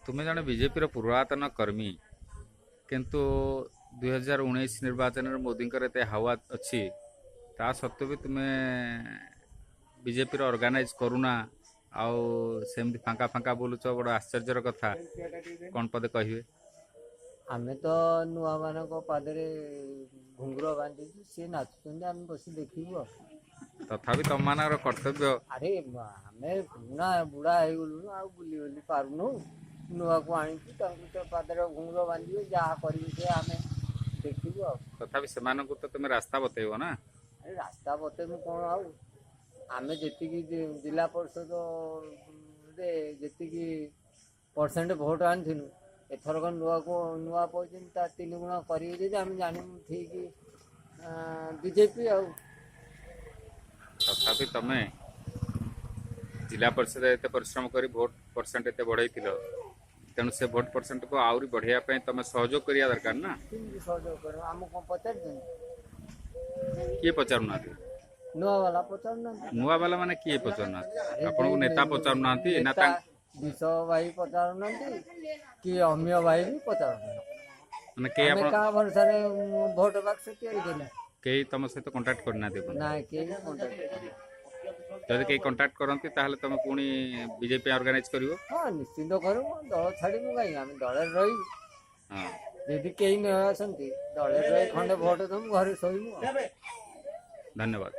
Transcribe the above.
ତୁମେ ଜଣେ ବିଜେପିର ପୁରାତନ କର୍ମୀ, କିନ୍ତୁ 2019 ନିର୍ବାଚନରେ ମୋଦିଙ୍କର ଏତେ ହାୱା ଅଛି, ତା ସତ୍ତ୍ୱେ ବି ତୁମେ ବିଜେପିର ଅର୍ଗାନାଇଜ କରୁନା ଆଉ ସେମିତି ଫାଙ୍କା ଫାଙ୍କା ବୁଲୁଛ। ବଡ଼ ଆଶ୍ଚର୍ଯ୍ୟର କଥା। କ'ଣ ପଦେ କହିବେ? ଆମେ ତ ନୂଆମାନଙ୍କ ପାଦରେ ଘୁଙ୍ଗୁର ବାନ୍ଧିଛୁ, ସିଏ ନାଚୁଛନ୍ତି, ଆମେ ବସି ଦେଖିବୁ ଆଉ। ତଥାପି ତମମାନଙ୍କର କର୍ତ୍ତବ୍ୟ। ଆରେ, ଆମେ ପୁରୁଣା ବୁଢ଼ା ହେଇଗଲୁଣୁ, ଆଉ ବୁଲି ବୁଲି ପାରୁନୁ। ନୂଆକୁ ଆଣିଛୁ, ତାଙ୍କୁ ତ ପାଦରେ ଘୁଙ୍ଗୁର ବାନ୍ଧିବେ, ଯାହା କରିବେ ସେ, ଆମେ ଦେଖିବୁ ଆଉ। ତଥାପି ସେମାନଙ୍କୁ ତ ତୁମେ ରାସ୍ତା ବତେଇବ ନା? ଆରେ, ରାସ୍ତା ବତେଇବୁ କ'ଣ ଆଉ? ଆମେ ଯେତିକି ଜିଲ୍ଲା ପରିଷଦରେ ଯେତିକି ପରସେଣ୍ଟ ଭୋଟ ଆଣିଥିଲୁ, ଏଥରକ ନୂଆକୁ ନୂଆ ପାଇଛନ୍ତି, ତା ତିନି ଗୁଣ କରିବେ ଯଦି ଆମେ ଜାଣିବୁ ଠିକ୍ ବିଜେପି ଆଉ। ତଥାପି ତମେ ଜିଲ୍ଲା ପରିଷଦ ଏତେ ପରିଶ୍ରମ କରି ଭୋଟ ପରସେଣ୍ଟ ଏତେ ବଢ଼େଇଥିଲ, ତେଣୁ ସେ ଭୋଟ ପରସେଣ୍ଟକୁ ଆହୁରି ବଢ଼େଇବା ପାଇଁ ତମେ ସହଯୋଗ କରିବା ଦରକାର ନା? କେମିତି ସହଯୋଗ କରିବୁ? ଆମକୁ କ'ଣ ପଚାରିଛନ୍ତି? କିଏ ପଚାରୁନାହାନ୍ତି? ନୂଆ ବାଲା ପଚାରୁନାହାନ୍ତି। ନୂଆ ବାଲା ମାନେ କିଏ ପଚାରୁନାହାନ୍ତି? ଆରେ, ଆପଣଙ୍କୁ ନେତା ପଚାରୁନାହାନ୍ତି ନା? ନେତା ବିଷ ଭାଇ ପଚାରୁନାହାନ୍ତି କି ଅମିୟ ଭାଇ ବି ପଚାରୁନାହାନ୍ତି। ମାନେ କେହି ଆମେ ଆପଣ କାହା ଭରସାରେ ଭୋଟ ବାକ୍ସ ତିଆରି କଲୁ? କେହି ତମ ସହିତ କଣ୍ଟାକ୍ଟ କରିନାହାନ୍ତି ଏପର୍ଯ୍ୟନ୍ତ? ନା, କେହି କଣ୍ଟାକ୍ଟ। ଯଦି କେହି କଣ୍ଟାକ୍ଟ କରନ୍ତି, ତାହେଲେ ତମେ ପୁଣି ବିଜେପି ଅର୍ଗାନାଇଜ କରିବ? ହଁ, ନିଶ୍ଚିନ୍ତ କରିବୁ। ଦଳ ଛାଡ଼ିବୁ କାହିଁକି? ଆମେ ଦଳରେ ରହିବୁ। ଯଦି କେହି ନ ଆସନ୍ତି, ଦଳରେ ରହି ଖଣ୍ଡେ ଭୋଟ ଦବୁ, ଘରେ ଶୋଇବୁ ଆଉ। ଧନ୍ୟବାଦ।